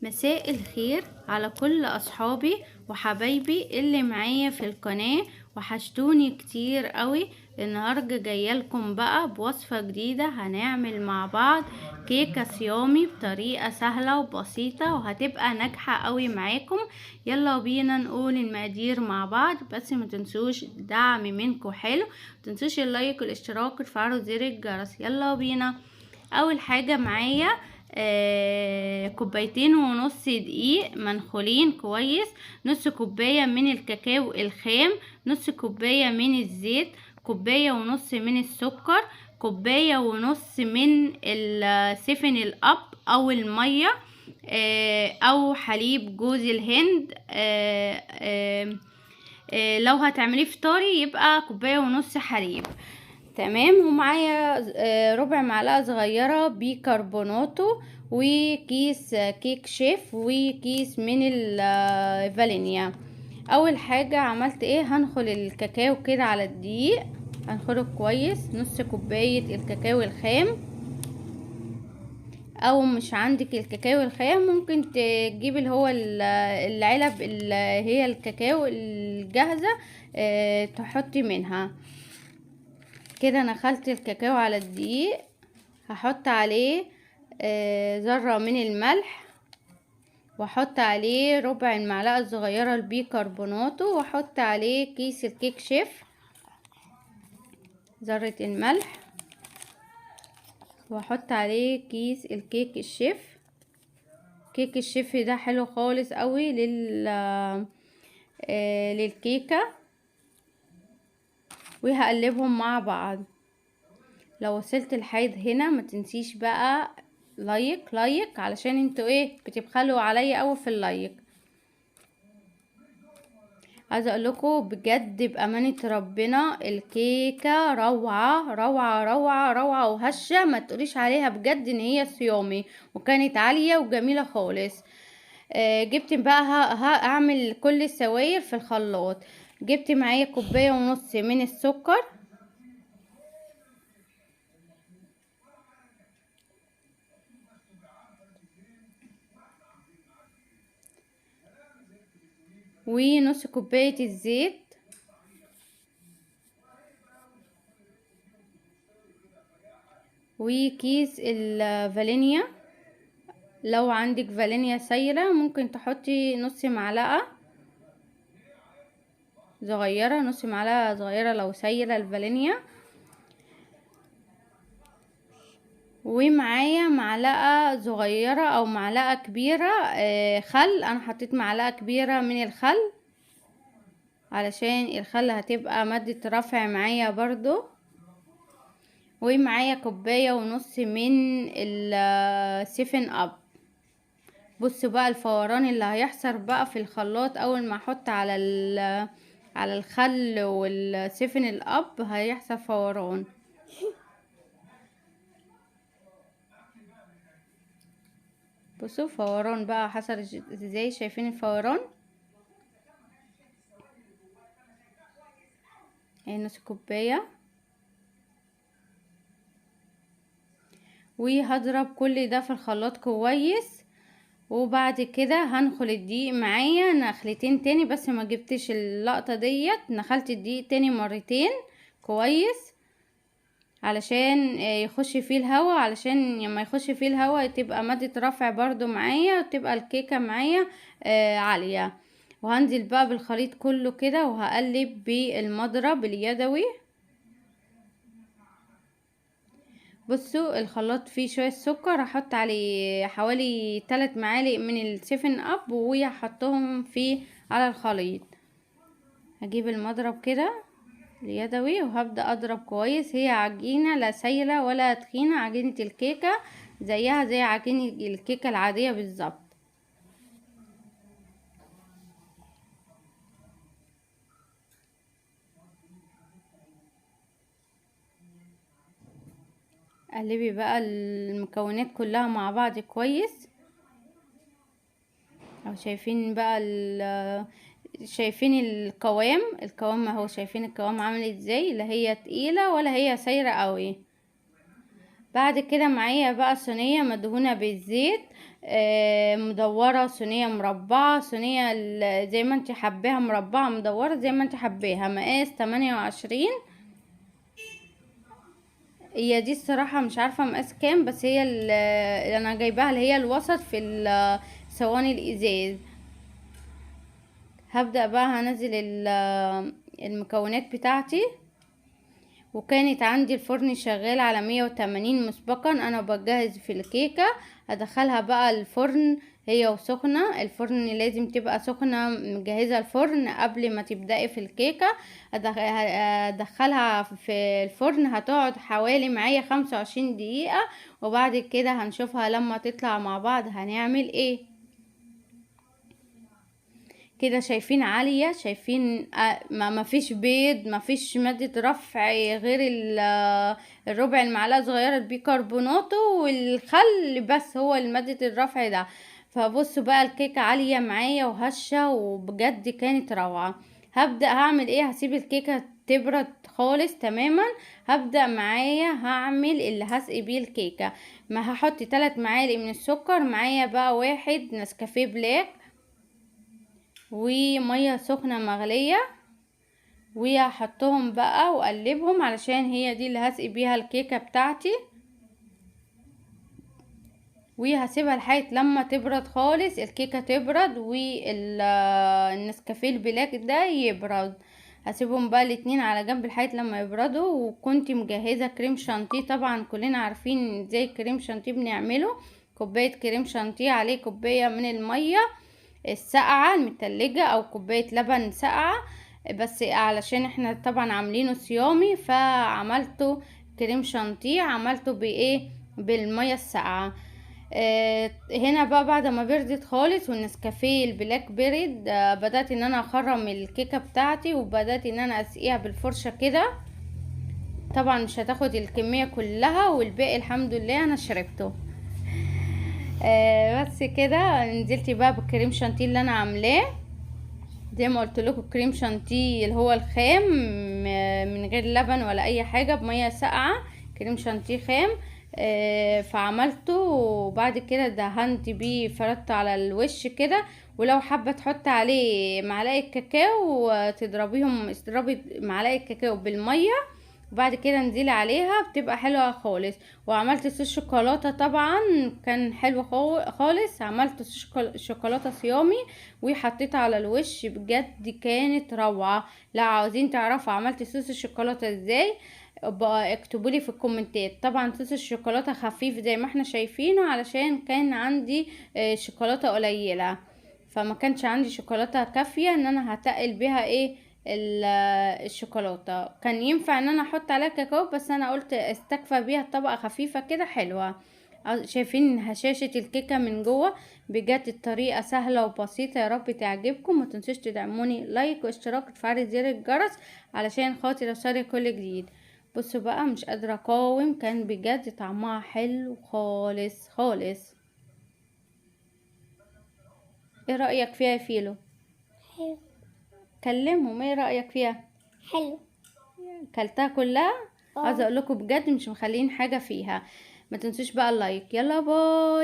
مساء الخير على كل اصحابي وحبايبي اللي معايا في القناة. وحشتوني كتير قوي. النهاردة جاية لكم بقى بوصفة جديدة، هنعمل مع بعض كيكة صيامي بطريقة سهلة وبسيطة وهتبقى ناجحة قوي معاكم. يلا بينا نقول المقادير مع بعض، بس ما تنسوش دعم منكم حلو، ما تنسوش ال like والاشتراك وتفعلوا زر الجرس. يلا بينا. اول حاجة معايا 2.5 كوباية دقيق منخولين كويس، نص كوباية من الكاكاو الخام، نص كوباية من الزيت، 1.5 كوباية من السكر، 1.5 كوباية من السفن الاب او المية، او حليب جوز الهند. لو هتعمليه فطاري يبقى 1.5 كوباية حليب. تمام. ومعايا ربع معلقة صغيرة بيكربوناتو، وكيس كيك شيف، وكيس من الفانيليا. اول حاجة عملت ايه، هنخل الكاكاو كده على الدقيق، هنخله كويس، نص كوباية الكاكاو الخام، او مش عندك الكاكاو الخام ممكن تجيب اللي هو العلب اللي هي الكاكاو الجاهزة، تحطي منها كده. نخلت الكاكاو على الدقيق، هحط عليه ذرة من الملح، واحط عليه ربع المعلقة الصغيرة البيكربوناتو، واحط عليه كيس الكيك شيف، ذرة الملح، واحط عليه كيس الكيك الشيف. كيك الشيف ده حلو خالص قوي للكيكة. وهقلبهم مع بعض. لو وصلت لحد هنا ما تنسيش بقى like like، علشان انتوا بتبخلوا عليا قوي في ال like. عايزه اقول لكم بجد بامانه ربنا الكيكه روعه روعه روعه روعه وهشه، ما تقوليش عليها بجد ان هي صيامي، وكانت عاليه وجميله خالص. جبت بقى هعمل كل السوائل في الخلاط. جبت معايا 1.5 كوباية من السكر، ونص كوباية الزيت، وكيس الفانيليا. لو عندك فانيليا سايلة ممكن تحطي نص معلقة صغيرة، نص معلقة صغيرة لو سايلة الفانيليا. ومعايا معلقة صغيرة او معلقة كبيرة، خل. انا حطيت معلقة كبيرة من الخل علشان الخل هتبقى مادة رفع معايا برضو. ومعايا 1.5 كوباية من السيفن اب. بصوا بقى الفوران اللي هيحصل بقى في الخلاط اول ما احط على الخل والسيفن الاب، هيحصل فوران. بصوا فوران بقى حصل ازاي، شايفين الفوران؟ اهي نص كوباية. وهضرب كل ده في الخلاط كويس. وبعد كده هنخل الدقيق معايا نخلتين تاني، بس ما جبتش اللقطة ديت، نخلت الدقيق تاني مرتين كويس علشان يخش فيه الهوا، علشان لما يخش فيه الهوا تبقى مادة رفع برضو معايا، وتبقى الكيكة معايا عالية. وهنزل بقى بالخليط كله كده، وهقلب بالمضرب اليدوي. بصوا الخلاط فيه شوية سكر، هحط عليه حوالي 3 معالق من السيفن اب، وهحطهم على الخليط. هجيب المضرب كده اليدوي وهبدأ اضرب كويس. هي عجينة لا سايلة ولا تخينة، عجينة الكيكة زيها زي عجينة الكيكة العادية بالظبط. قلبي بقى المكونات كلها مع بعض كويس. اهو شايفين بقى شايفين القوام، القوام اهو، شايفين القوام عامل ازاي، لا هي تقيلة ولا هي سايرة قوي. بعد كده معايا بقى صينية مدهونة بالزيت، مدورة، صينية مربعة، صينية زي ما انت حباها، مربعة مدورة زي ما انت حباها، مقاس 28. هي دي الصراحة مش عارفة مقاس كام، بس هي اللي انا جايباها اللي هي الوسط في صواني الازاز. هبدأ بقى هنزل المكونات بتاعتي. وكانت عندي الفرن شغال على 180 مسبقا، انا بجهز في الكيكة. هدخلها بقى الفرن هي وسخنة، الفرن لازم تبقى سخنة، مجهزة الفرن قبل ما تبدأي في الكيكة. هدخلها في الفرن، هتقعد حوالي معايا 25 دقيقة، وبعد كده هنشوفها لما تطلع مع بعض هنعمل ايه. كده شايفين عالية، شايفين ما فيش بيض، ما فيش مادة رفع غير الربع المعلقة صغيرة البيكربوناتو والخل، بس هو المادة الرفع ده. فبصوا بقى الكيكة عالية معايا وهشة، وبجد كانت روعة. هبدأ هعمل ايه، هسيب الكيكة تبرد خالص تماما. هبدأ معايا هعمل اللي هسقي بيه الكيكة. ما هحط 3 معالق من السكر، معايا بقى 1 نسكافيه بلاك ومية سخنة مغلية، وهحطهم بقى واقلبهم علشان هي دي اللي هسقي بيها الكيكة بتاعتي. وهسيبها لحد لما تبرد خالص، الكيكة تبرد والنسكافيه البلاك ده يبرد. هسيبهم بقى الاتنين على جنب لحد لما يبردوا. وكنت مجهزة كريم شانتيه، طبعا كلنا عارفين ازاي كريم شانتيه بنعمله. كوباية كريم شانتيه عليه كوباية من المية الساقعة المتلجة او كوباية لبن ساقعة، بس علشان احنا طبعا عاملينه صيامي فعملته كريم شانتيه، عملته بايه، بالمية الساقعة. هنا بقى بعد ما بردت خالص والنسكافيه البلاك برد، بدأت ان انا اخرم الكيكة بتاعتي، وبدأت ان انا اسقيها بالفرشة كده. طبعا مش هتاخد الكمية كلها، والباقي الحمد لله انا شربته. بس كده نزلت بقى بالكريم شانتيه اللي انا عاملاه. زي ما قلت لكم الكريم شانتيه اللي هو الخام، من غير لبن ولا اي حاجة، بميه ساقعه، كريم شانتيه خام. فعملته، وبعد كده دهنت بيه، فردته على الوش كده. ولو حابة تحط عليه معلقه كاكاو تضربيهم، اضربي معلقه كاكاو بالمية وبعد كده انزلي عليها، بتبقى حلوة خالص. وعملت صوص شوكولاتة، طبعا كان حلو خالص. عملت صوص شوكولاتة صيامي وحطيتها على الوش، بجد كانت روعه. لا عاوزين تعرفوا عملت صوص الشوكولاتة ازاي، اكتبوا لي في الكومنتات. طبعا صوص الشوكولاتة خفيف زي ما احنا شايفينه، علشان كان عندي شوكولاتة قليله، فما كانش عندي شوكولاتة كافيه ان انا هتقل بيها ايه الشوكولاتة. كان ينفع ان انا احط عليها كاكاو، بس انا قلت استكفى بيها طبقه خفيفة كده حلوة. شايفين هشاشة الكيكه من جوه؟ بجد الطريقة سهلة وبسيطة، يا رب تعجبكم. ما تنسوش تدعموني لايك واشتراك وتفعلوا زر الجرس علشان خاطر يوصلك كل جديد. بصوا بقى مش قادرة اقاوم، كان بجد طعمها حلو خالص خالص. ايه رايك فيها يا فيلو؟ حلو. كلمهم، ايه رايك فيها؟ حلو. كلتها كلها؟ عايزه اقول لكم بجد مش مخلين حاجة فيها. ما تنسوش بقى ال like. يلا bye.